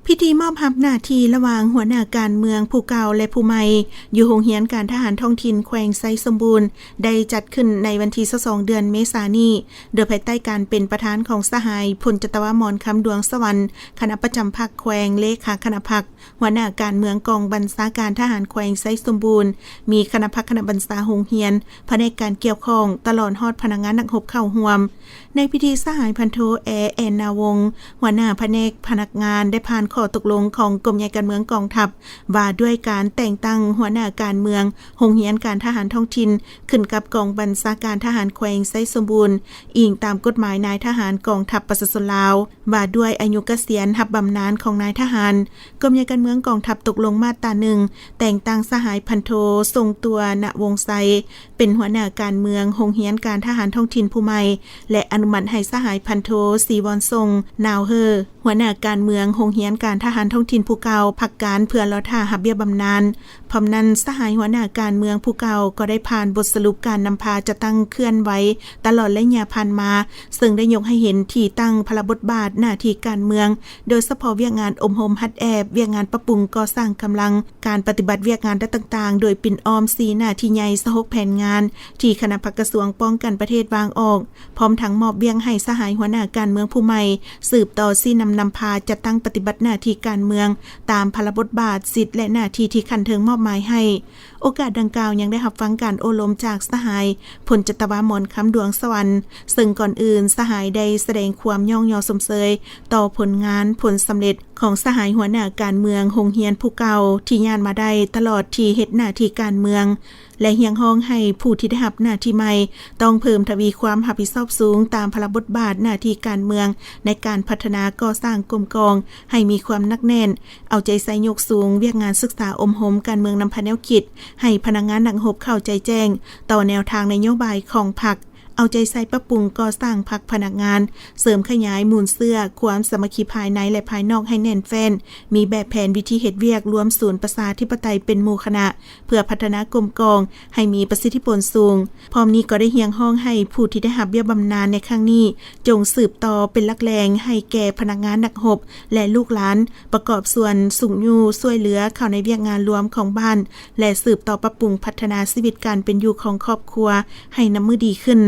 ພິທີມອບຮັບໜ້າທີ່ລະຫວ່າງຫົວໜ້າການເມືອງຜູ້ເກົ່າ ແລະ ຜູ້ໃໝ່ ຢູ່ໂຮງຮຽນການທະຫານທ້ອງຖິ່ນແຂວງໄຊສົມບູນ ໄດ້ຈັດຂຶ້ນໃນວັນທີຊາວສອງ ເດືອນເມສານີ້ ໂດຍພາຍໃຕ້ການເປັນປະທານຂອງສະຫາຍ ພົນຈັດຕະວາ ໝອນຄຳ ດວງສະຫວັນ ຄະນະປະຈຳພັກແຂວງ, ເລຂາຄະນະພັກ, ຫົວໜ້າການເມືອງກອງບັນຊາການທະຫານແຂວງໄຊສົມບູນ, ມີຄະນະພັກຄະນະບັນຊາໂຮງຮຽນ, ພະແນກການກ່ຽວຂ້ອງ, ຕະຫຼອດຮອດພະນັກງານນັກຮົບເຂົ້າຮ່ວມ. ໃນພິທີ ສະຫາຍພັນໂທ ແອ ແອນນາວົງ ຫົວໜ້າພະແນກພະນັກງານ ໄດ້ຜ່ານຂໍ້ຕົກລົງຂອງກົມໃຫຍ່ການເມືອງກອງທັບ ວ່າດ້ວຍການແຕ່ງຕັ້ງຫົວໜ້າການເມືອງໂຮງຮຽນການທະຫານທ້ອງຖິ່ນ ຂຶ້ນກັບກອງບັນຊາການທະຫານແຂວງໄຊສົມບູນ ອີງຕາມກົດໝາຍນາຍທະຫານກອງທັບປະຊາຊົນລາວ ວ່າດ້ວຍອາຍຸກະສຽນຮັບບຳນານຂອງນາຍທະຫານ. ກົມໃຫຍ່ການເມືອງກອງທັບຕົກລົງມາດຕາໜຶ່ງ ແຕ່ງຕັ້ງສະຫາຍພັນໂທ ຊົງຕົວ ນະວົງໄຊ ເປັນຫົວໜ້າການເມືອງໂຮງຮຽນການທະຫານທ້ອງຖິ່ນຜູ້ໃໝ່ ແລະ ອະນຸມັດໃຫ້ສະຫາຍພັນໂທ ສີວອນຊົງ ນາວເຮີ ຫົວໜ້າການເມືອງໂຮງຮຽນການທະຫານທ້ອງຖິ່ນຜູ້ເກົ່າ ພັກການເພື່ອລໍຖ້າຮັບເບ້ຍບຳນານ. ພ້ອມນັ້ນ, ສະຫາຍຫົວໜ້າການເມືອງຜູ້ເກົ່າກໍໄດ້ຜ່ານບົດສະຫຼຸບການນຳພາຈັດຕັ້ງເຄື່ອນໄຫວຕະຫຼອດໄລຍະຜ່ານມາ, ເຊິ່ງໄດ້ຍົກໃຫ້ເຫັນທີ່ຕັ້ງພາລະບົດບາດໜ້າທີ່ການເມືອງ, ໂດຍສະເພາະວຽກງານອົບຮົມຫັດແອບ, ວຽກງານປັບປຸງກໍ່ສ້າງກຳລັງ, ການປະຕິບັດວຽກງານດ້ານຕ່າງໆ ໂດຍປິ່ນອ້ອມສີ່ໜ້າທີ່ໃຫຍ່ ຊາວຫົກແຜນງານ ທີ່ຄະນະພັກກະຊວງປ້ອງກັນປະເທດວາງອອກ, ພ້ອມທັງມອບວຽກໃຫ້ສະຫາຍຫົວໜ້າການເມືອງຜູ້ໃໝ່ ສືບຕໍ່ຊີ້ນຳນຳພາຈັດຕັ້ງປະຕິບັດໜ້າທີ່ການເມືອງ ຕາມພາລະບົດບາດ, ສິດ ແລະ ໜ້າທີ່ທີ່ຂັ້ນເທິງມອບໝາຍໃຫ້. ໂອກາດດັ່ງກ່າວຍັງໄດ້ຮັບຟັງການໂອ້ລົມຈາກສະຫາຍ ພົນຈັດຕະວາ ໝອນຄຳ ດວງສະຫວັນ, ເຊິ່ງກ່ອນອື່ນສະຫາຍໄດ້ສະແດງຄວາມຍ້ອງຍໍຊົມເຊີຍຕໍ່ຜົນງານ, ຜົນສຳເລັດ ຂອງສະຫາຍຫົວໜ້າການເມືອງໂຮງຮຽນຜູ້ເກົ່າທີ່ຍາດມາໄດ້ຕະຫຼອດທີ່ເຮັດໜ້າທີ່ການເມືອງ ແລະ ຮຽກຮ້ອງໃຫ້ຜູ້ທີ່ໄດ້ຮັບໜ້າທີ່ໃໝ່ຕ້ອງເພີ່ມທະວີຄວາມຮັບຜິດຊອບສູງຕາມພາລະບົດບາດໜ້າທີ່ການເມືອງ ໃນການພັດທະນາກໍ່ສ້າງກົມກອງໃຫ້ມີຄວາມໜັກແໜ້ນ, ເອົາໃຈໃສ່ຍົກສູງວຽກງານສຶກສາອົບຮົມການເມືອງນຳພາແນວຄິດ, ໃຫ້ພະນັກງານນັກຮົບເຂົ້າໃຈແຈ້ງຕໍ່ແນວທາງນະໂຍບາຍຂອງພັກ, ເອົາໃຈໃສ່ປັບປຸງກໍ່ສ້າງພັກພະນັກງານ, ເສີມຂະຫຍາຍມູນເຊື້ອຄວາມສາມັກຄີພາຍໃນ ແລະ ພາຍນອກໃຫ້ແໜ້ນແຟ້ນ, ມີແບບແຜນວິທີເຮັດວຽກລວມສູນປະຊາທິປະໄຕເປັນໝູ່ຄະນະ ເພື່ອພັດທະນາກົມກອງໃຫ້ມີປະສິດທິຜົນສູງ. ພ້ອມນີ້ກໍໄດ້ຮຽກຮ້ອງໃຫ້ຜູ້ທີ່ໄດ້ຮັບເບ້ຍບຳນານໃນຄັ້ງນີ້ ຈົ່ງສືບຕໍ່ເປັນຫຼັກແຫຼ່ງໃຫ້ແກ່ພະນັກງານນັກຮົບ ແລະ ລູກຫຼານ ປະກອບສ່ວນຊຸກຍູ້ຊ່ວຍເຫຼືອເຂົ້າໃນວຽກງານລວມຂອງບ້ານ ແລະ ສືບຕໍ່ປັບປຸງພັດທະນາຊີວິດການເປັນຢູ່ຂອງຄອບຄົວໃຫ້ນັບມື້ດີຂຶ້ນ.